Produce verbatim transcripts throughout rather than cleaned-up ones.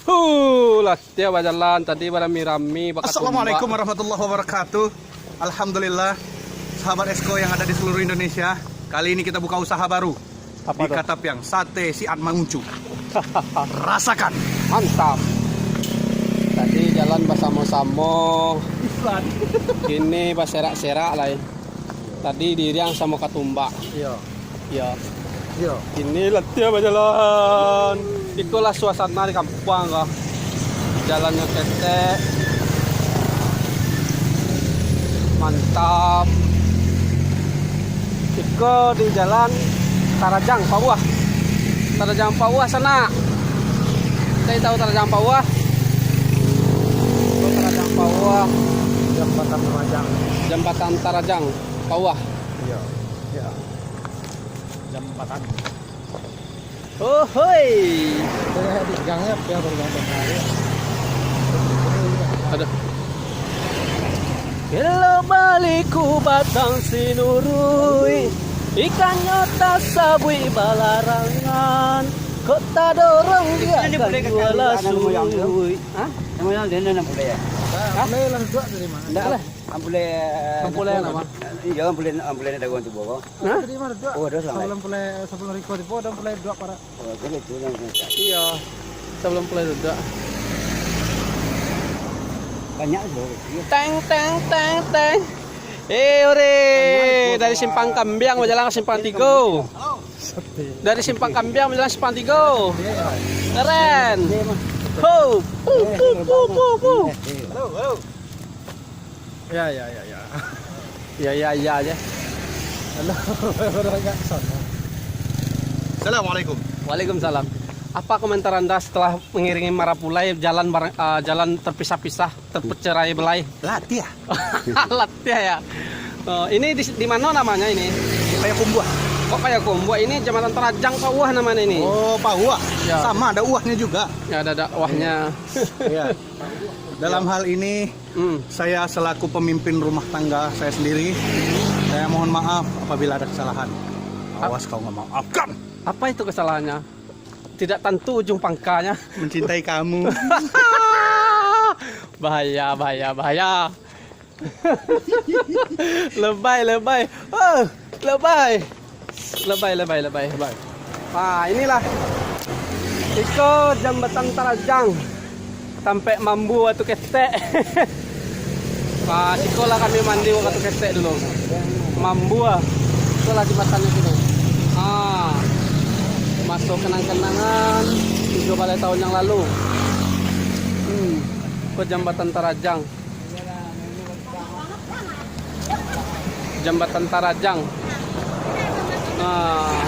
Huh, lah, dia bajalan tadi barami-rami, bakatumbak. Assalamualaikum warahmatullahi wabarakatuh. Alhamdulillah, sahabat Esko yang ada di seluruh Indonesia. Kali ini kita buka usaha baru. Apa di tuh? Katapiang, sate siat manguncu. Rasakan. Mantap. Tadi jalan basamo-samo. Iklan. Kini baserak-serak lai. Tadi diiriang samo katumbak. Iyo. Iyo. Iyo. Inilah dia bajalan. Ikolah suasana di kampuang ko. Jalannyo ketek. Mantap. Iko di jalan Tarajang, Pauah. Tarajang Pauah sanak. Kalian tahu Tarajang Pauah? Iko Tarajang Pauah. Jambatan Tarajang. Jambatan Tarajang, Pauah. Iyo. Iyo. Jambatan. Oh, hoi. Dah, dah, dah, jangan, biar baru jangan. Aduh. Elok baliku batang sinurui, ikannyo tasabuik balarangan, kok tadorong. Itu dia diak boleh kan gua kali, anak moyang tu? Lasui. Hah? Anak moyang dia nak boleh ya? Hah? Boleh lah, duduk dari mana? Ndak lah. Ampulai. Ampulai nama? Iya, ampulai, ampulai nak dagang tu, Bang. Hah? Tadi mah duduk. Oh, ada salah. Sebelum pulai, sebelum record tu, ada pulai duduk parak. Oh, jadi tu yang saya cakap. Iya. Sebelum pulai duduk. Banyak tu. Teng, teng, teng, teng. Eh, ore, dari Simpang Kambiang bajalan ka Simpang Tigo. Dari Simpang Kambiang bajalan Simpang Tigo. Keren. Ho. Pu, pu, pu, pu, pu. Halo, halo. Ya, ya, ya, ya. Ya, ya, ya aja. Halo, orang agak sono. Assalamualaikum. Waalaikumsalam. Apa komentar Anda setelah mengiringi marapulai jalan bareng, eh, jalan terpisah-pisah, tercerai belai? Latiah. Latiah ya. Oh, ini di, di mana namanya ini? Payakumbuah. Oh, Payakumbuah. Ini Jambatan Tarajang Pauah namanya ini. Oh, Pauah. Ya. Sama, ada uahnya juga. Ya, ada, ada uahnya. Iya. Dalam hal ini, Hmm. Saya selaku pemimpin rumah tangga saya sendiri, saya mohon maaf apabila ada kesalahan. Ap- Awas kau nggak maafkan. Apa itu kesalahannya? Tidak tentu ujung pangkalnya. Mencintai kamu. Bahaya, bahaya, bahaya. Lebay, lebay. Oh, lebay. Lebay, lebay, lebay, lebay. Ah, inilah. Iko Jambatan Tarajang. Tampek mambu wakatu ketek. Ah, sikolah kami mandi wakatu ketek dulu. Mambu ah. Ikolah jembatannyo sini. Ah. Maso kenang-kenangan tigo baleh tahun yang lalu. Hmm. Iko Jambatan Tarajang. Jambatan Tarajang. Ah.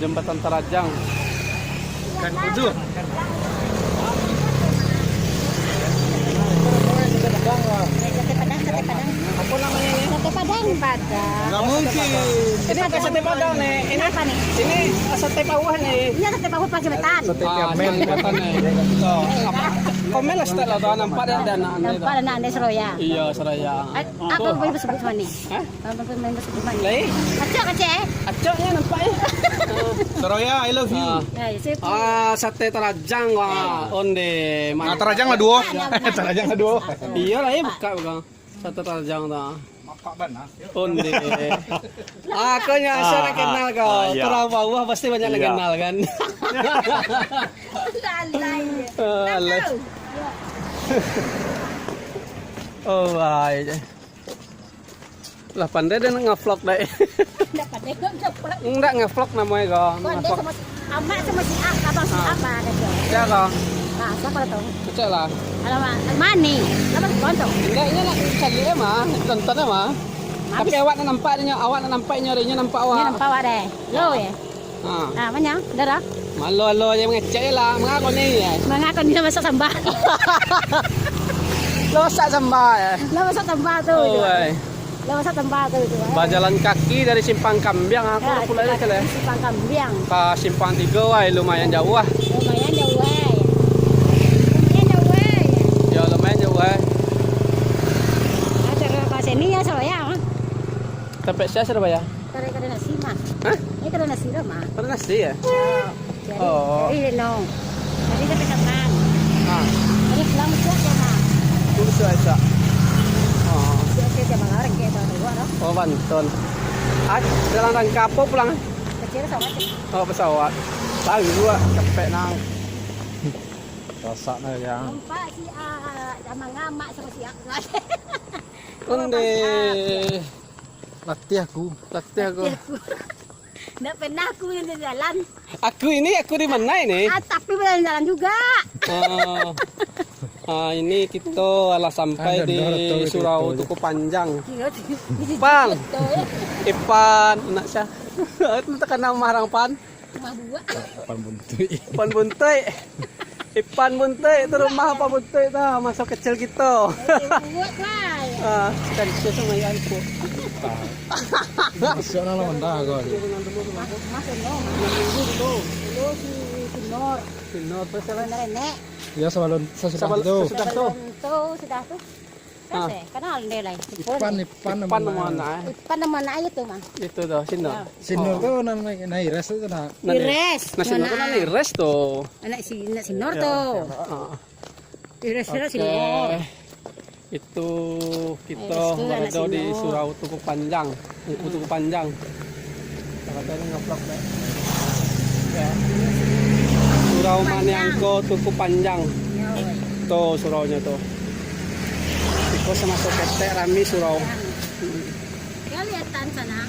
Jambatan Tarajang. Kan itu. Sate Padang, sate Padang. Apa namanya ini? Sate Padang. Padang. Nggak mungkin. Ini bukan sate Padang nih. Ini apa nih? Ini sate Pauah nih. Ini sate Pauah pas jembatan. Sate Piamen. Komen lah, setelah tahu nampak dia ada anak anda itu. Nampak anak anda Seroya. Iya, Seroya. Eh, apa boleh sebut mana? Hah? Apa boleh sebut mana? Lai? Acok, Aceh. Acoknya nampak ya. Seroya, I love you. Ah. Ya, ya, saya Ah, sate Tarajang wah. Onde. Nah, Tarajang lah duo. Tarajang lah duo. Iya lah, eh, buka, buka. Sate Tarajang tu. Mapak bana. Onde. Ah, kau nya asal nak kenal kau. Ah, iya. Tarajang Pauah pasti banyak nak kenal kan. Lalai. Ah, lalai. Oh, baik. Lah pandai dia nak nge-vlog dai. Ndak pandai kau nge-vlog. Ndak nge-vlog namanya kau. Kau ndak sama si Amak sama si A, abang si A mah ada tu. Ya kau. Nah, siapa tu? Cek lah. Alamak, mani. Nama kau tu? Ndak, inyo nak cari dia mah, tonton dia mah. Tapi awak nak nampak dia, awak nak nampak inyo, inyo nampak awak. Inyo nampak awak deh. Lo ya. Ha. Ah, manya, darah. Malo-alo je mangecek je lah. Mangaku ni, eh. Mangaku ni masak sambal. Lo masak sambal, eh. Lo masak sambal tu. Oh, eh. Lo masak sambal tu, tu, eh. Bajalan kaki dari Simpang Kambiang, aku ya, pulai dari Simpang Kambiang. Ka Simpang Tigo, wai, lumayan jauh, ah. Lumayan jauh, eh. Lumayan jauh, eh. Ya, lumayan jauh, eh. Nah, cara ka sini ya, Surabaya, ah. Sampai saya Surabaya. Kada, kada nasi mah. Hah? Ini kada nasi dah mah. Kada nasi ya? Ya. Jadi, oh. Jadi, no. Jadi dia pegang. Ah. Jadi pulang besok dia, Mak. Besok aja. Oh. Besok aja, Mak. Orang kayak tahu dulu, dah. Oh, Banten. Ah, dalam rangka apa pulang? Kecil sama aja. Oh, pesawat. Tahu juga, capek nang. Rasak nah, ya. Nampak si, ah, sama ngamak sama si aku. Onde. Latih aku. Latih aku. Latih aku. Ndak pernah aku yang jalan. Aku ini, aku di mana ini? Ah, tapi berjalan-jalan juga. Oh. Ah, ini kita lah sampai di surau Tuku Panjang. Iya, di situ. Pan. Ipan, nak sah. Itu terkenal marang Pan. Rumah buak. Pan Buntuik. Pan Buntuik. Ipan Buntuik tu rumah Ipan Buntuik tu, masa kecil kita. Eh, buak lah, ya. Ah, kan kita sama ya, Ibu. Masuk dalam benda kau ni. Mas, Mas, no. Dulu si Sinor. Sinor, terus siapa? Sinor Nenek. Ya, sebelum sesudah Sebelum itu. Sesudah tu. Sebelum tu, sudah tu. Ah. Terus, eh, kenal dia lah. Ipan, Ipan Ipan nama nama anak. Anak, eh. Ipan nama anak itu, Mas. Itu tu, Sinor. Ya. Sinor tu nama, nama Ires tu nak. Nah, Ires, nah, Sinor tu mana? Nama Ires tu. Anak si, anak Sinor tu. Ah. Ires, Ires, Sinor. Oke. Itu kita berada di Surau Tuku Panjang. Tuku, Tuku Panjang. Berada di ngeplak, deh. Ya. Surau Maniangko Tuku Panjang. Ya, weh. Tuh suraunyo tuh. Iko samaso ketek rami surau. Ya, kelihatan sana.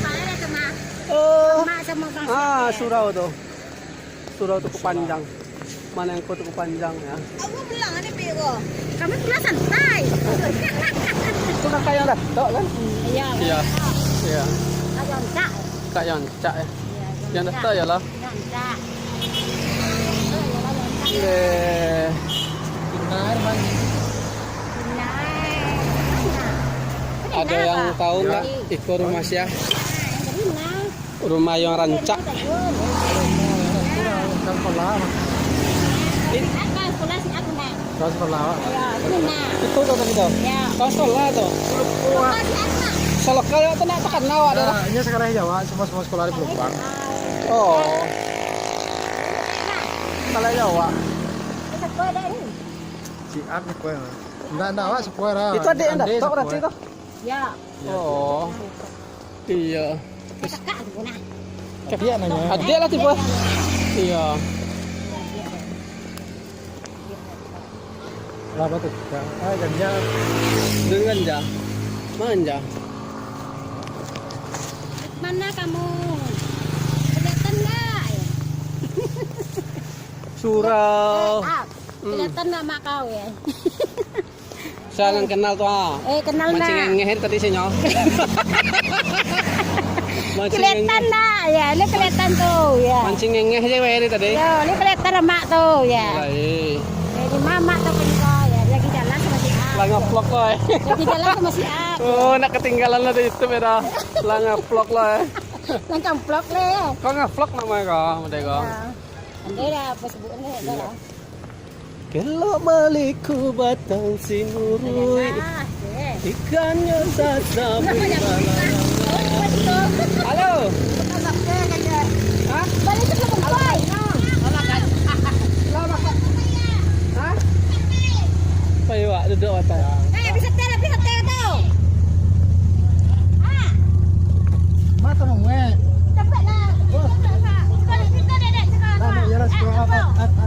Mana ada sama? Oh. Sama, sama. Ah, surau tuh. Surau Tuku Panjang. Maniangko Tuku Panjang, ya. Aku pulang ni, Piro. Kami pulang santai. Itu kakak yang Datuk, kan? Iya. Iya. Iya. Kak Yoncak. Kak Yoncak, ya. Iya, yang Datuk, ya lah. Yoncak. Eh. Benar, Bang. Benar. Ada yang tahu nggak iko rumah sia? Nah, yang dari mana? Rumah yang rancak. Kan sekolah, Mas. Kan sekolah si aku, Mas. Kan sekolah, Mas. Iya, itu, Mas. Itu tuh tadi tuh. Iya. Kan sekolah tuh. Sekolah si aku, Mas. Sekolah kayak tuh nak terkenal ada. Nah, ini sekolah Jawa, semua, semua sekolah di Pelumpang. Oh. Sekolah Jawa. Itu sekolah dari? Si Ak ni, Mas. Ndak, ndak, awak sekolah lah. Itu adik yang Datuk berarti tuh? Ya. Oh. Iya. Kakak tu nah. Kakak nanya. Adik lah tipe. Iya. Lah, apa tu? Ah, ganja. Dengan ganja. Mana ganja? Mana kamu? Kelihatan nggak? Surau. Eh, ah, kelihatan nggak mak kau ya? Salah kenal tu, ah. Eh, kenal nak. Mancing ngengeh tadi sinyo. Mancing kelihatan ngengeh. Nak, ya, ini kelihatan tu, ya. Mancing ngengeh je weh tadi. Yo, ini kelihatan mak tu, ya. Mulai. Jadi mamak tu pindah, ya, lagi jalan sama si Ak. Lah ngeplok lo, eh. Lagi jalan sama si Ak. Oh, nak ketinggalan lah di YouTube ya dah. Lah ngeplok lo, eh. Lah ngeplok le. Kau ngeplok namanya kau, model kau. Ya. Andai dah apa sebut ni, dah lah. Kelok maliku batang sinuruik, ikannyo sasabui balalang. Halo. Hah? Hah? Payo, wak, duduk atas. Eh, bisa teh, bisa teh tu. Ah. Mata mong, weh. Cepatlah.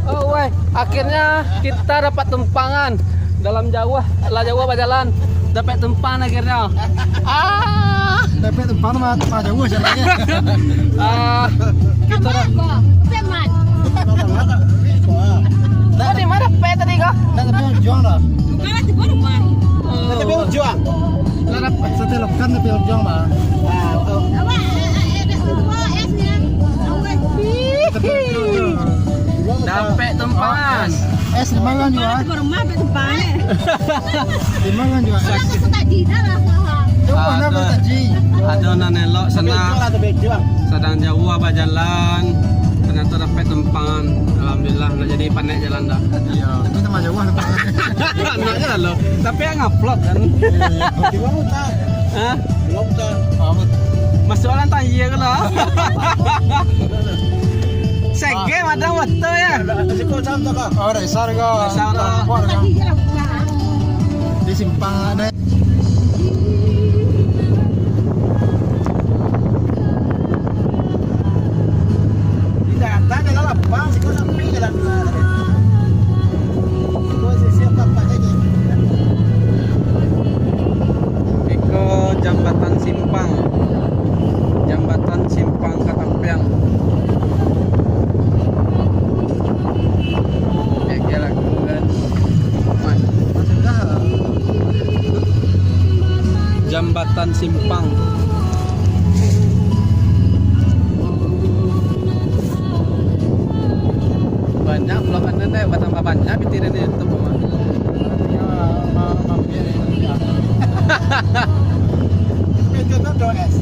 Oh, weh, akhirnya kita dapat tumpangan. Dalam jauh, lah jauh bajalan, dapat tumpang akhirnya. Ah. Dapat tumpang mah, mah jauh jalannya. Ah, kita dah. Tadi mana pe tadi kah? Nak tapi juang lah. Bukan, tiba rumah. Nak tapi juang. Lah dapat satelok kan tapi juang mah. Ah, betul. Awak, eh, eh, eh, eh, eh, eh, eh, eh. Tapi juang, juang. Dapek tumpangan. Es, es, di mana juga? Baru rumah, dapek tumpangan, eh. Di mana juga? Orang tu tak jinak lah, faham. Itu mana pun tak ji. Ado nan elok, sadang, sadang jauah bajalan, ternyata dapek tumpangan. Alhamdulillah, ndak jadi panek jalan dah. Iya, tapi tambah jauah tumpangan. Anaknya lalu. Tapi yang ngupload kan. Iya, iya. Hah? Belum tak. Masuk dalam tayar ke lah? Sek. Eh, madang betul ya. Ada siko cam tu kah? Oh, ada isar kah? Isar tu. Kuat kah? Di simpang ada. Tidak, tak ada lapang, siko sampai jalan. Siko sisi apa-apa saja. Iko jambatan simpang. Jambatan simpang Katapiang. Oke, oke lah, kan. Jambatan simpang. Banyak vlog anda deh, batambah banyak pitih dari YouTube mah. Itu tu do es.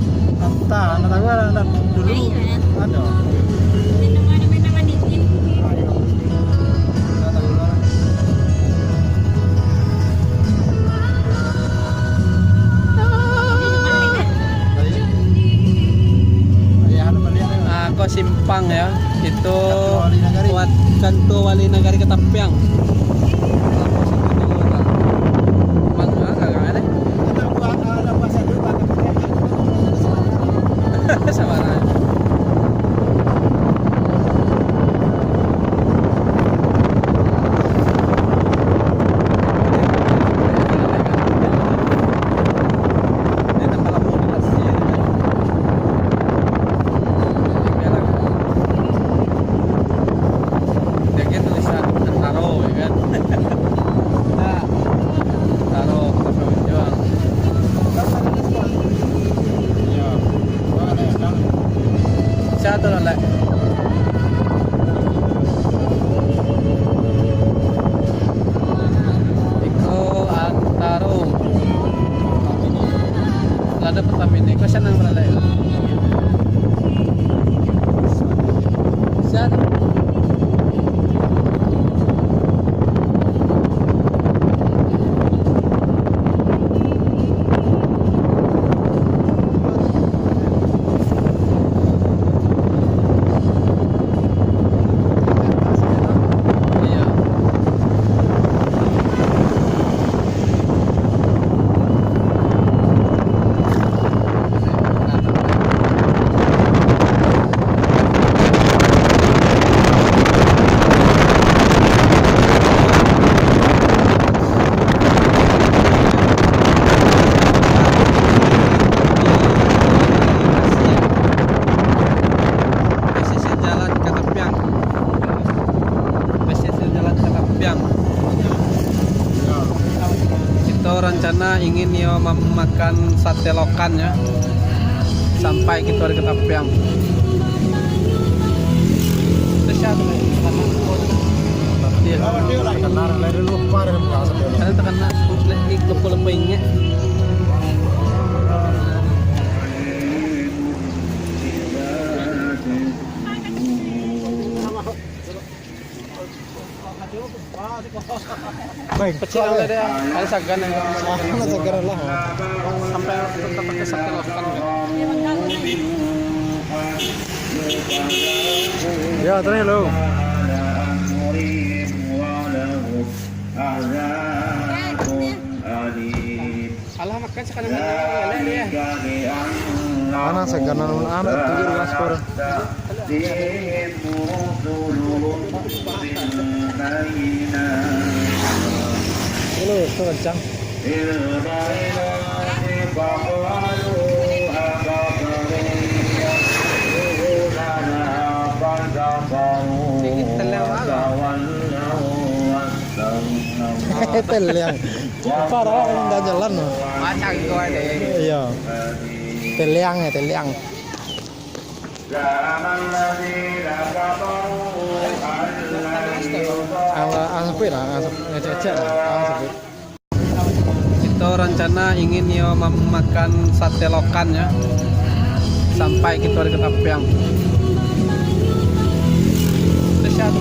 Entah, ndak tahu lah, ndak dulu. Iya. Ada. Minum, ada minum manis ni. Ayo. Ndak tahu lah. Ah, ko simpang ya. Itu kantua wali nagari. Wat-, kantua wali nagari Katapiang. Mang, ah, kagak ada. Sabarang. Dia kan tulisan Taro, ya kan? Nah, Taro, Kota Semarang. Iya. Satu lah, Lek. Iko Antaro. Lah ada Pertamina. Iko siapa yang berada? Siapa? Pesisir jalan Katapiang. Pesisir jalan Katapiang. Kita rencana ingin yo memakan sate lokan ya. Sampai kita di Katapiang. Terkenal, terkenal. Lepo-lepo ingat. Baik. Kecil ada dia, ada sagan yang ada sagan lah. Sampai tetap pakai sagan kan. Ya, terus lo. Alah, makan sakali makan lele dia. Mana saganan anak tu di luar skor. Halo, tu kencang. Sedikit telang lah. Telang. Parah, ndak jalan, no. Macam tu ada. Iya. Telang ya, telang. Ang, ang sepik lah, ang sepik, ngecek-ngecek lah, ang sepik. Kita rencana ingin yo memakan sate lokan ya. Sampai kita di Katapiang. Terkenal,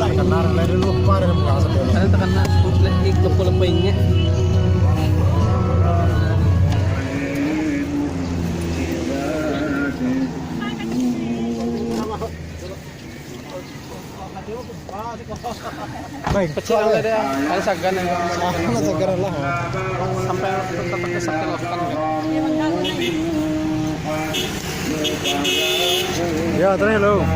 terkenal. Ada terkenal, lepo-lepo ingat. Baik, kecil ada, ada sagan yang ada sagan lah. Sampai tetap ke satu lokal. Ya, terus lo.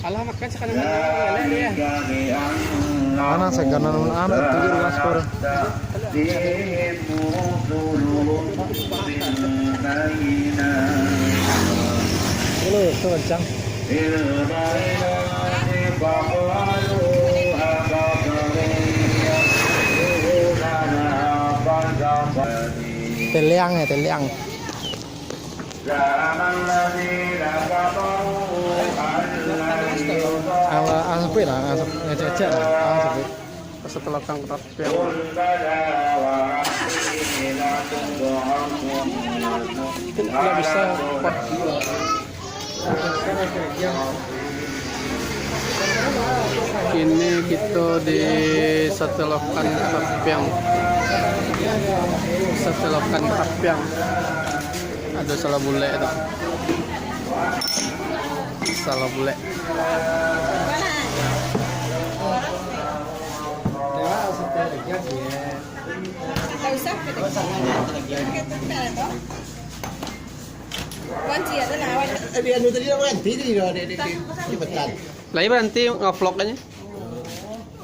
Alah, makan sekarang lele dia. Mana seganan amat tu di rumah skor. Ini itu kencang. Teliang ya, teliang. Ang, ang sapuik lah, ang sapuik, cek-cek lah, ang sapuik. Pasal telakang ketapiang. Tidak bisa, Pak. Kini kita di Satelokan Ketapiang. Satelokan Ketapiang. Ada salah bulek tu. Salah bulek. Lah, baranti nge-vlog aja.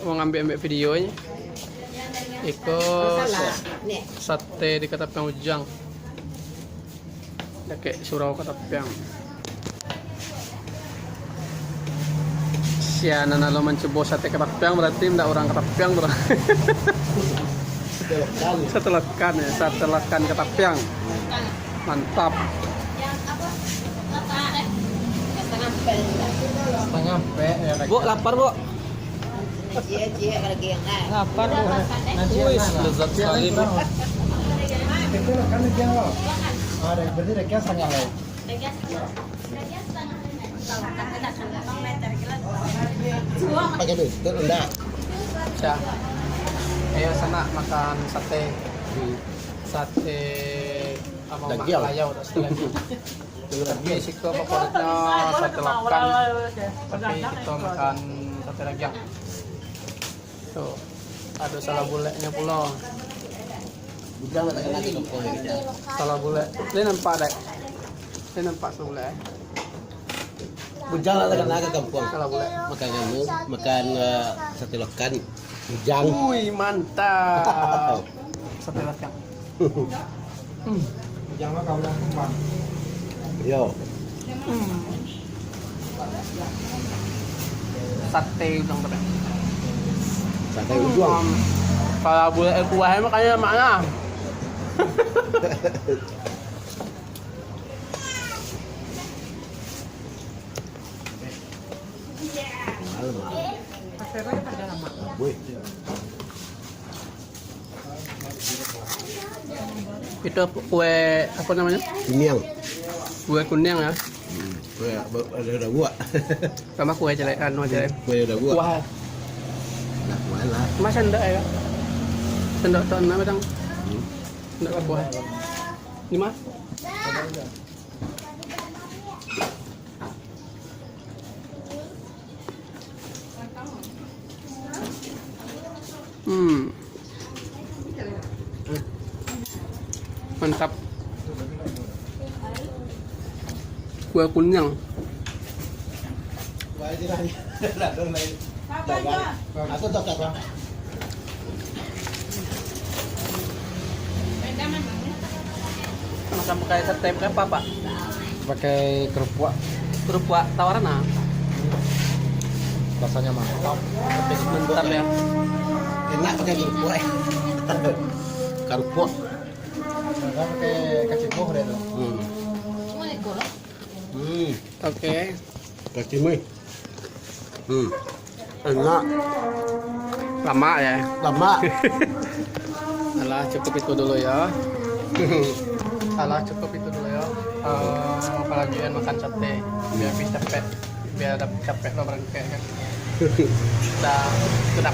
Mau ngambil-ambil video aja. Iko sa-, sate di Katapiang Ujang. Dakek surau Katapiang. Sia nan lalu mancubo sate Katapiang, berarti ndak urang Katapiang, bro. Sate Lokan ya, sate Lokan Katapiang. Mantap. Setengah pek ya, Bu, lapar, Bu. Lapar, Bu. Nanti wis, lezat sekali, Bu. Itu kan dia, loh. Ah, berarti dia setengah lah. Pakai duit, itu enggak. Ayo, sanak makan sate. Sate apa, Mak Layau, tak salah. Tapi siko favoritnyo sate Lokan. Tapi kito makan sate Ragiang. Tu, ado salah buleknyo pulo. Salah bulek. Lai nampak, Dek? Lai nampak salah bulek, eh? Bujang lah takana ka kampuang. Salah bulek. Makan anu, makan, eh, sate Lokan. Bujang. Ui, mantap. Sate Lokan. Hmm. Bujang lah kau lah, Bang. Yo. Hmm. Sate Ujang tu, Bang. Sate Ujang. Hmm. Kalau buat kuah, makanya mak lah. Itu kue, apa namanya? Kuniang. Kue kuniang, ya? Hmm, kue, ada, ada buah. Tambah kue jelek, anu jelek. Kue ada buah. Kuah. Ada kuah lah. Mas, sendok ya? Sendok tu, nama, Bang? Hmm. Sendok kuah. Ini, Mas? Hmm. Mantap. Kue kuniang. Makan pakai sate, pakai apa, Pak? Pakai kerupuak. Kerupuak tawaran, ah? Rasanya mantap. Mantap, ya. Enak pakai kerupuak, eh. Kerupuak. Pakai kacang boh deh tu. Hmm. Hmm. Oke. Kacimui. Hmm. Enak. Lamak ya. Lamak. Alah, cukup itu dulu ya. Alah, cukup itu dulu ya. Eh, apalagi yang makan sate, biar bisa capek, biar ada capek lo berangkat kan. Dah, sudah.